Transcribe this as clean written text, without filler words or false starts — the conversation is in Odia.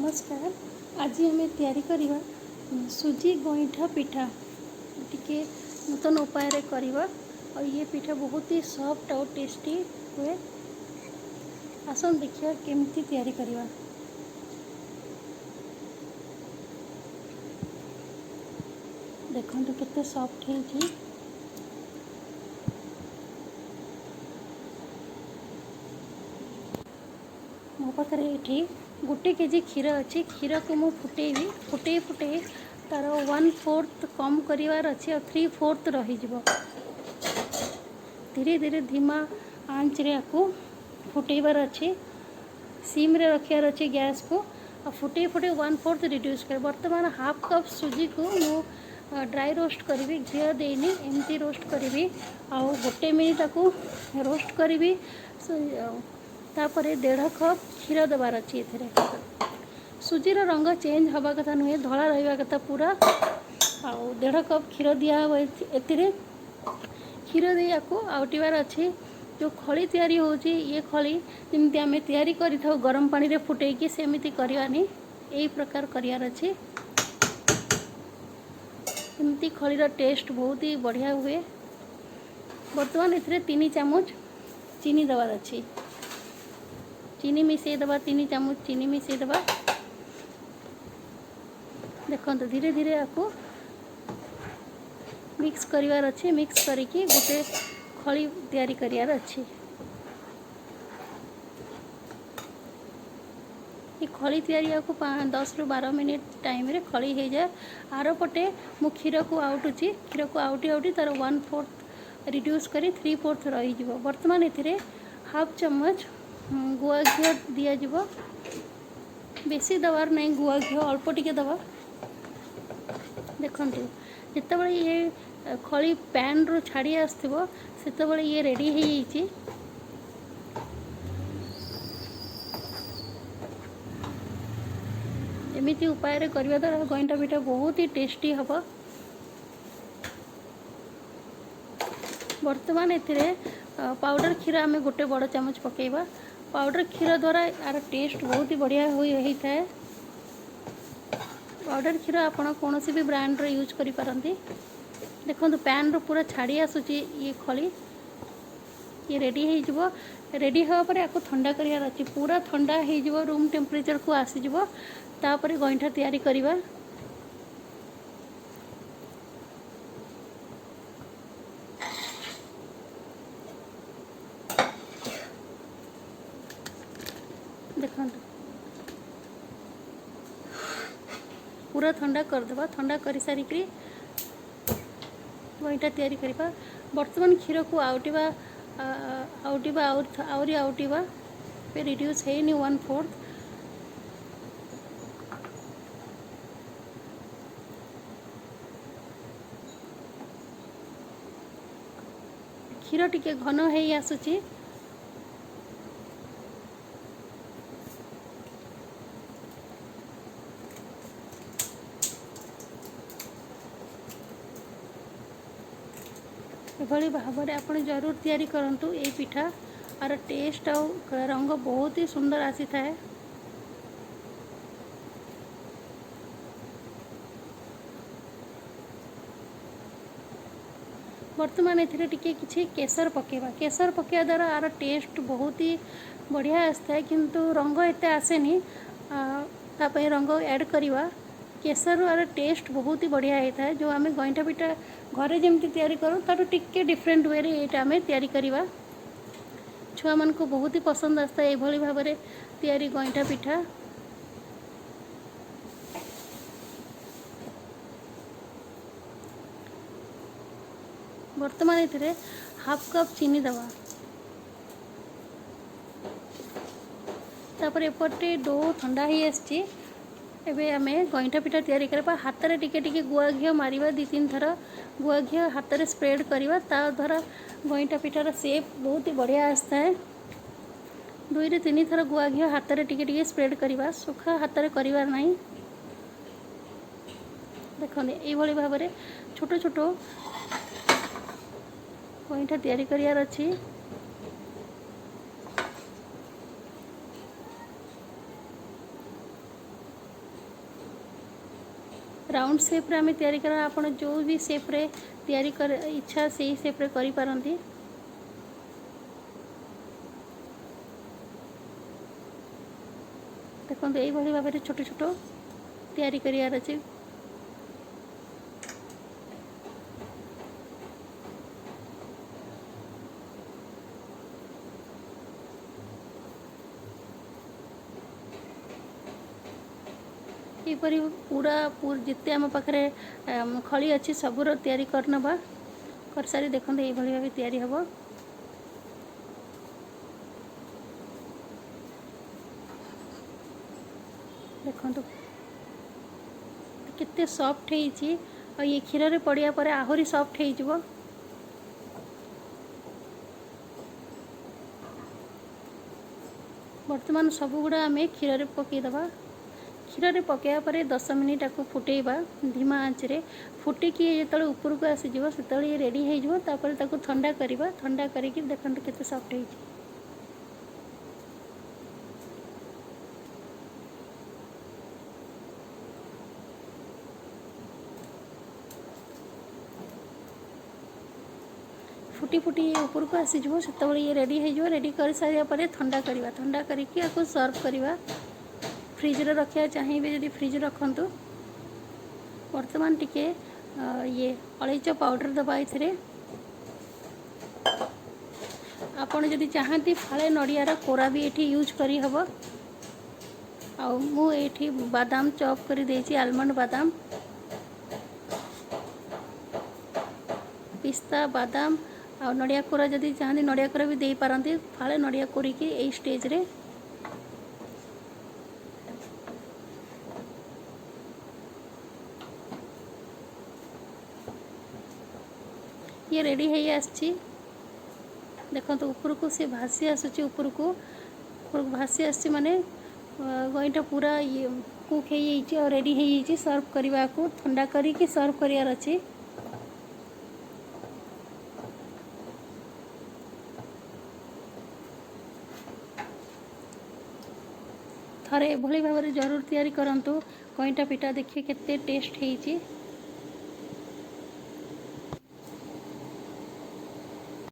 ନମସ୍କାର। ଆଜି ଆମେ ତିଆରି କରିବା ସୁଜି ଗଇଁଠା ପିଠା। ଟିକେ ନୂତନ ଉପାୟରେ କରିବା ଆଉ ଇଏ ପିଠା ବହୁତ ହି ସଫ୍ଟ ଆଉ ଟେଷ୍ଟି ହୁଏ। ଆସନ୍ତୁ ଦେଖିବା କେମିତି ତିଆରି କରିବା। ଦେଖନ୍ତୁ କେତେ ସଫ୍ଟ ହେଇଛି। ମୋ ପାଖରେ ଏଠି 1 କେଜି କ୍ଷୀର ଅଛି। କ୍ଷୀରକୁ ମୁଁ ଫୁଟେଇବି। ଫୁଟେଇ ଫୁଟେଇ ତାର 1/4 କମ୍ କରିବାର ଅଛି ଆଉ 3/4 ରହିଯିବ। ଧୀରେ ଧୀରେ ଧୀମା ଆଞ୍ଚରେ ଆକୁ ଫୁଟେଇବାର ଅଛି, ସିମ୍ରେ ରଖିବାର ଅଛି ଗ୍ୟାସ୍କୁ, ଆଉ ଫୁଟେଇ ଫୁଟେଇ 1/4 ରିଡ୍ୟୁସ୍ କରିବି। ବର୍ତ୍ତମାନ ହାଫ୍ କପ୍ ସୁଜିକୁ ମୁଁ ଡ୍ରାଏ ରୋଷ୍ଟ କରିବି, ଘିଅ ଦେଇନି, ଏମିତି ରୋଷ୍ଟ କରିବି। ଆଉ 1 ମିନିଟ୍ ତାକୁ ରୋଷ୍ଟ କରିବି। ତାପରେ 1.5 କପ୍ କ୍ଷୀର ଦେବାର ଅଛି। ଏଥିରେ ସୁଜିର ରଙ୍ଗ ଚେଞ୍ଜ ହେବା କଥା ନୁହେଁ, ଧଳା ରହିବା କଥା ପୁରା। ଆଉ 1.5 କପ୍ କ୍ଷୀର ଦିଆହେବ। ଏଥିରେ କ୍ଷୀର ଦେଇ ଆକୁ ଆଉଟିବାର ଅଛି। ଯେଉଁ ଖଳି ତିଆରି ହେଉଛି, ଇଏ ଖଳି ଯେମିତି ଆମେ ତିଆରି କରିଥାଉ ଗରମ ପାଣିରେ ଫୁଟେଇକି, ସେମିତି କରିବାନି, ଏଇ ପ୍ରକାର କରିବାର ଅଛି। ଏମିତି ଖଳିର ଟେଷ୍ଟ ବହୁତ ହି ବଢ଼ିଆ ହୁଏ। ବର୍ତ୍ତମାନ ଏଥିରେ 3 ଚାମଚ ଚିନି ଦେବାର ଅଛି। ଚିନି ମିଶାଇ ଦେବା, 3 ଚାମଚ ଚିନି ମିଶାଇ ଦେବା। ଦେଖନ୍ତୁ ଧୀରେ ଧୀରେ ଆକୁ ମିକ୍ସ କରିବାର ଅଛି। ମିକ୍ସ କରିକି ଗୋଟେ ଖଳି ତିଆରି କରିବାର ଅଛି। ଏ ଖଳି ତିଆରିବାକୁ 10ରୁ 12 ମିନିଟ୍ ଟାଇମ୍ରେ ଖଳି ହେଇଯାଏ। ଆର ପଟେ ମୁଁ କ୍ଷୀରକୁ ଆଉଟୁଛି। କ୍ଷୀରକୁ ଆଉଟି ଆଉଟି ତାର 1/4 ରିଡ୍ୟୁସ୍ କରି 3/4 ରହିଯିବ। ବର୍ତ୍ତମାନ ଏଥିରେ ହାଫ୍ ଚାମଚ ଗୁଆ ଘିଅ ଦିଆଯିବ। ବେଶୀ ଦେବାର ନାହିଁ ଗୁଆ ଘିଅ, ଅଳ୍ପ ଟିକେ ଦେବା। ଦେଖନ୍ତୁ ଯେତେବେଳେ ଇଏ ଖଳି ପ୍ୟାନ୍ରୁ ଛାଡ଼ି ଆସୁଥିବ ସେତେବେଳେ ଇଏ ରେଡ଼ି ହେଇଯାଇଛି। ଏମିତି ଉପାୟରେ କରିବା ଦ୍ୱାରା ଗଇଁଠା ପିଠା ବହୁତ ହି ଟେଷ୍ଟି ହେବ। ବର୍ତ୍ତମାନ ଏଥିରେ ପାଉଡ଼ର କ୍ଷୀର ଆମେ 1 ବଡ଼ ଚାମଚ ପକାଇବା। ପାଉଡ଼ର କ୍ଷୀର ଦ୍ୱାରା ଏହାର ଟେଷ୍ଟ ବହୁତ ହି ବଢ଼ିଆ ହେଇଥାଏ। ପାଉଡ଼ର କ୍ଷୀର ଆପଣ କୌଣସି ବି ବ୍ରାଣ୍ଡର ୟୁଜ୍ କରିପାରନ୍ତି। ଦେଖନ୍ତୁ ପ୍ୟାନ୍ରୁ ପୁରା ଛାଡ଼ି ଆସୁଛି ଇଏ ଖଳି। ଇଏ ରେଡ଼ି ହେଇଯିବ। ରେଡ଼ି ହେବା ପରେ ଆକୁ ଥଣ୍ଡା କରିବାର ଅଛି। ପୁରା ଥଣ୍ଡା ହେଇଯିବ, ରୁମ୍ ଟେମ୍ପରେଚର୍କୁ ଆସିଯିବ। ତାପରେ ଗଇଁଠା ତିଆରି କରିବା। ଦେଖନ୍ତୁ ପୁରା ଥଣ୍ଡା କରିଦେବା। ଥଣ୍ଡା କରିସାରିକିରି ଗଇଁଠା ତିଆରି କରିବା। ବର୍ତ୍ତମାନ କ୍ଷୀରକୁ ଆଉଟିବା, ଆଉଟିବା, ଆହୁରି ଆଉଟିବା। ଏବେ ରିଡ୍ୟୁସ୍ ହେଇନି 1/4। କ୍ଷୀର ଟିକେ ଘନ ହେଇ ଆସୁଛି। ଏଭଳି ଭାବରେ ଆପଣ ଜରୁର ତିଆରି କରନ୍ତୁ ଏଇ ପିଠା। ଆର ଟେଷ୍ଟ ଆଉ ରଙ୍ଗ ବହୁତ ହି ସୁନ୍ଦର ଆସିଥାଏ। ବର୍ତ୍ତମାନ ଏଥିରେ ଟିକେ କିଛି କେଶର ପକାଇବା। କେଶର ପକାଇବା ଦ୍ୱାରା ଆର ଟେଷ୍ଟ ବହୁତ ହି ବଢ଼ିଆ ଆସିଥାଏ, କିନ୍ତୁ ରଙ୍ଗ ଏତେ ଆସେନି। ତା ପାଇଁ ରଙ୍ଗ ଆଡ଼୍ କରିବା। କେଶରରୁ ଆର ଟେଷ୍ଟ ବହୁତ ହି ବଢ଼ିଆ ହେଇଥାଏ। ଯେଉଁ ଆମେ ଗଇଁଠା ପିଠା ଘରେ ଯେମିତି ତିଆରି କରୁ ତାଠୁ ଟିକେ ଡିଫରେଣ୍ଟ ୱେରେ ଏଇଟା ଆମେ ତିଆରି କରିବା। ଛୁଆମାନଙ୍କୁ ବହୁତ ହି ପସନ୍ଦ ଆସିଥାଏ ଏଇଭଳି ଭାବରେ ତିଆରି ଗଇଁଠା ପିଠା। ବର୍ତ୍ତମାନ ଏଥିରେ ହାଫ୍ କପ୍ ଚିନି ଦେବା। ତାପରେ ଏପଟେ do ଥଣ୍ଡା ହେଇ ଆସିଛି। ଏବେ ଆମେ ଗଇଁଠା ପିଠା ତିଆରି କରିବା। ହାତରେ ଟିକେ ଟିକେ ଗୁଆ ଘିଅ ମାରିବା, 2-3 ଥର ଗୁଆ ଘିଅ ହାତରେ ସ୍ପ୍ରେଡ଼ କରିବା। ତା ଦ୍ୱାରା ଗଇଁଠା ପିଠାର ସେପ୍ ବହୁତ ହି ବଢ଼ିଆ ଆସିଥାଏ। 2ରୁ 3 ଥର ଗୁଆ ଘିଅ ହାତରେ ଟିକେ ଟିକେ ସ୍ପ୍ରେଡ଼ କରିବା, ଶୁଖା ହାତରେ କରିବାର ନାହିଁ। ଦେଖନ୍ତୁ ଏଇଭଳି ଭାବରେ ଛୋଟ ଛୋଟ ଗଇଁଠା ତିଆରି କରିବାର ଅଛି। ରାଉଣ୍ଡ ସେପ୍ରେ ଆମେ ତିଆରି କରିବା। ଆପଣ ଯେଉଁ ବି ସେପ୍ରେ ତିଆରି କରି ଇଚ୍ଛା ସେଇ ସେପ୍ରେ କରିପାରନ୍ତି। ଦେଖନ୍ତୁ, ଏଇଭଳି ଭାବରେ ଛୋଟ ଛୋଟ ତିଆରି କରିବାର ଅଛି। ଏହିପରି ପୁରା ଯେତେ ଆମ ପାଖରେ ଖଳି ଅଛି ସବୁର ତିଆରି କରିନେବା। କରିସାରି ଦେଖନ୍ତୁ, ଏଇଭଳି ଭାବେ ତିଆରି ହେବ। ଦେଖନ୍ତୁ କେତେ ସଫ୍ଟ ହେଇଛି, ଆଉ ଇଏ କ୍ଷୀରରେ ପଡ଼ିବା ପରେ ଆହୁରି ସଫ୍ଟ ହେଇଯିବ। ବର୍ତ୍ତମାନ ସବୁଗୁଡ଼ା ଆମେ କ୍ଷୀରରେ ପକାଇଦେବା। କ୍ଷୀରରେ ପକାଇବା ପରେ 10 ମିନିଟ୍ ତାକୁ ଫୁଟେଇବା ଧୀମା ଆଞ୍ଚରେ। ଫୁଟିକି ଯେତେବେଳେ ଉପରକୁ ଆସିଯିବ, ସେତେବେଳେ ଇଏ ରେଡ଼ି ହେଇଯିବ। ତାପରେ ତାକୁ ଥଣ୍ଡା କରିବା। ଥଣ୍ଡା କରିକି ଦେଖନ୍ତୁ କେତେ ସଫ୍ଟ ହେଇଛି। ଫୁଟି ଫୁଟି ଇଏ ଉପରକୁ ଆସିଯିବ, ସେତେବେଳେ ଇଏ ରେଡ଼ି ହେଇଯିବ। ରେଡ଼ି କରିସାରିବା ପରେ ଥଣ୍ଡା କରିବା। ଥଣ୍ଡା କରିକି ଆକୁ ସର୍ଭ କରିବା। ଫ୍ରିଜ୍ରେ ରଖିବା ଚାହିଁବେ ଯଦି ଫ୍ରିଜ୍ ରଖନ୍ତୁ। ବର୍ତ୍ତମାନ ଟିକେ ଇଏ ଅଳେଇଚ ପାଉଡ଼ର ଦେବା ଏଥିରେ। ଆପଣ ଯଦି ଚାହାନ୍ତି, ଫାଳେ ନଡ଼ିଆର କୋରା ବି ଏଠି ୟୁଜ୍ କରିହେବ। ଆଉ ମୁଁ ଏଇଠି ବାଦାମ ଚପ୍ କରିଦେଇଛି, ଆଲମଣ୍ଡ ବାଦାମ, ପିସ୍ତା ବାଦାମ ଆଉ ନଡ଼ିଆ କୋରା। ଯଦି ଚାହାନ୍ତି, ନଡ଼ିଆ କୋରା ବି ଦେଇପାରନ୍ତି, ଫାଳେ ନଡ଼ିଆ କୋରିକି ଏଇ ଷ୍ଟେଜ୍ରେ। ଇଏ ରେଡ଼ି ହେଇ ଆସିଛି। ଦେଖନ୍ତୁ, ଉପରକୁ ସେ ଭାସି ଆସୁଛି। ଉପରକୁ ଉପରକୁ ଭାସି ଆସିଛି ମାନେ ଗଇଁଠା ପୁରା ଇଏ କୁକ୍ ହେଇଯାଇଛି ଆଉ ରେଡ଼ି ହେଇଯାଇଛି ସର୍ଭ କରିବାକୁ। ଥଣ୍ଡା କରିକି ସର୍ଭ କରିବାର ଅଛି। ଥରେ ଏଭଳି ଭାବରେ ଜରୁର ତିଆରି କରନ୍ତୁ ଗଇଁଠା ପିଠା, ଦେଖିବେ କେତେ ଟେଷ୍ଟ ହେଇଛି।